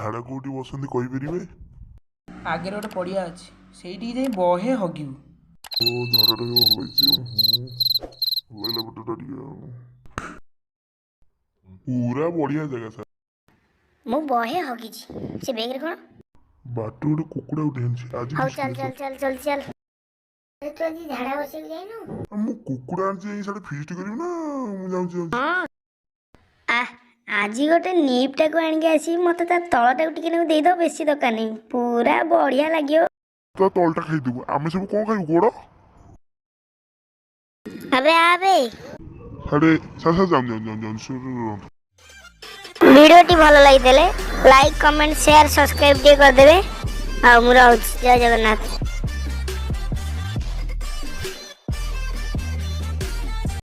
ଝାଡ଼ା କେଉଁଠି ବସନ୍ତି କହିପାରିବେ? ଆଗରେ ଗୋଟେ ପଡ଼ିଆ ଅଛି, ସେଇଠିକି ଯାଇ ବହେ ହଗିବୁ। ଓ, ଝାଡ଼ାଟା ବି ଭଲ ହେଇଛି। ଭଲ ଲାଗିଲା ପେଟଟା ଟିକେ ଆଉ। ପୁରା ବଢ଼ିଆ ଜାଗା ସାର୍। ମୁଁ ବହେ ହଗିଛି। ସେ ବେଗରେ କ'ଣ? ବାଟରୁ ଗୋଟେ କୁକୁଡ଼ା ଉଠି ଆଣିଛି ଆଜି। ହଉ। ଫିଷ୍ଟ ଚାଲ। କରିଦେବା। ଚାଲ ଚାଲ ଚାଲ ଚାଲ। ତୁ ଆଜି ଝାଡ଼ା ବସିବାକୁ ଯାଇନୁ? ଆଉ ମୁଁ କୁକୁଡ଼ା ଆଣିଛି, ଯାଇ ସିଆଡ଼େ ଫିଷ୍ଟ କରିବି ନା। ମୁଁ ଯାଉଛି, ଯାଉଛି। ଆ, ଆଜି ଗୋଟେ ନିପ୍ଟାକୁ ଆଣିକି ଆସିବି। ମୋତେ ତା ତଳଟାକୁ ଟିକେ ନାକୁ ଦେଇଦେବ, ବେଶୀ ଦରକାର ନାହିଁ। ପୁରା ବଢ଼ିଆ ଲାଗିବ। ତା ତଳଟା ଖାଇଦେବୁ, ଆମେ ସବୁ କ'ଣ ଖାଇବୁ? ଗୋଡ଼। ଆବେ ଆବେ। ସାଢ଼େ ସାର୍, ସାର୍, ଯାଉନି ଯାଉନି ଯାଉନି ଯାଉନି, ରୁହନ୍ତୁ। ଭିଡ଼ିଓଟି ଭଲ ଲାଗିଥିଲେ ଲାଇକ୍, କମେଣ୍ଟ, ସେୟାର, ସବସ୍କ୍ରାଇବ୍ ଟିକେ କରିଦେବେ। ଆଉ ମୁଁ ରହୁଛି। ଜୟ ଜଗନ୍ନାଥ।